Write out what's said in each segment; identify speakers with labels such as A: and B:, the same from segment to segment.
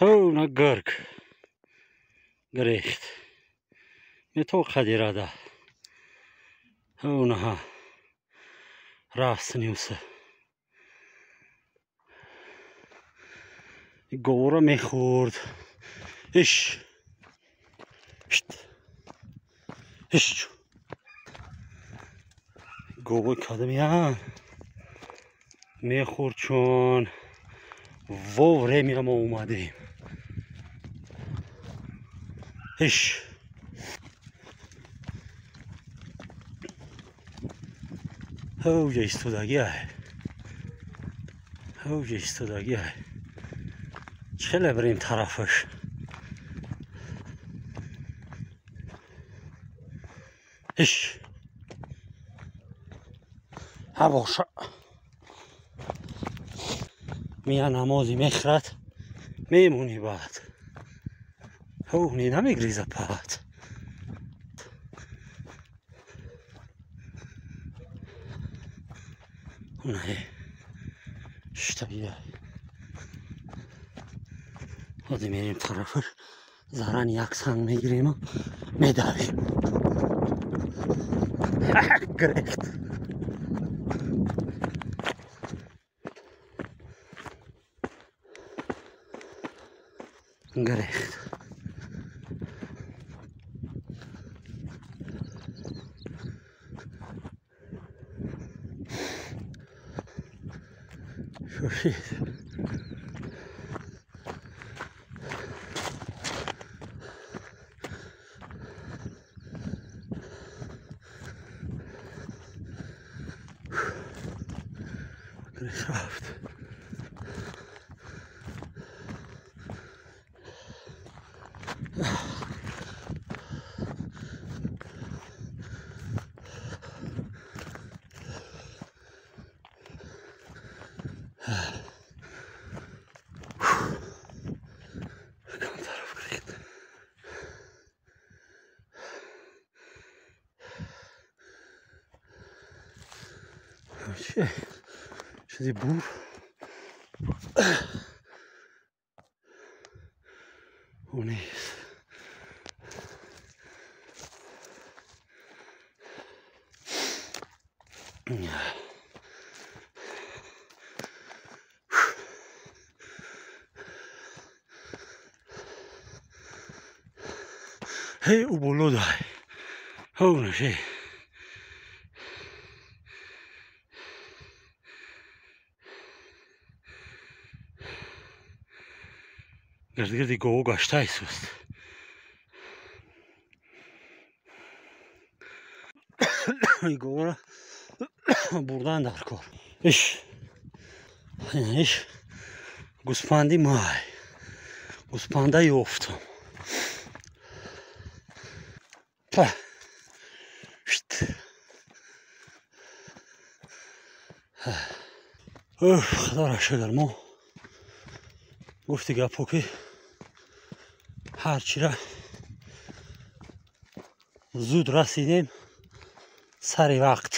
A: На гург гирехт. Мето қадирада. Наҳа. Рафт снился. Говора мехӯрд. Иш. Иш. Говой кадамиян. Мехӯрд, чун вовремя мо омадем. Иш. Ҳовҷа истодагиай. Ҳовҷа истодагиай. Хеле бирем тарафаш. Иш. Ҳа боша. Мия намози мехӯрад, мемонӣ баъд. Ҳов не намегриза паат. Не. Штабида. Ҳозир мерем тарафаш. Заран як санг мегирему медавем. Гирехт. Гирехт. Шошид. Рафт. Кам тараф гирехт. Чӣ? Чизи бур. Нест. Ҳей, ӯ боло дай. Ҳов наше. Гирдгирди гово гаштаи суст. Говора бурдан дар кор. Иш. Иш. Гӯспанди май. Гӯспанда ёфтам. Па. Шт. Уф, худоро шукр, мо гуфти гапо ки ҳарчира зуд расидем сари вақт.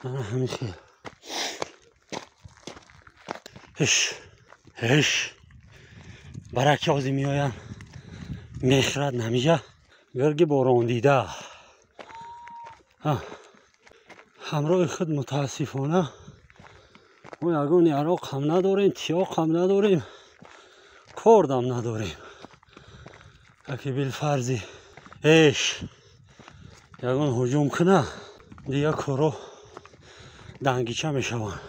A: Ана ҳамин хел. Иш, иш. Бараки ҳозир меоям. Мехӯрад намиҷа. Гирги борондида. Ҳамроҳи худ мутаассифона мо ягон яроқ ҳам надорем, тиёқ ҳам надорем, кордам надорем. Аки билфарзи эш ягон ҳуҷум куна, дигар коро дангича мешаванд.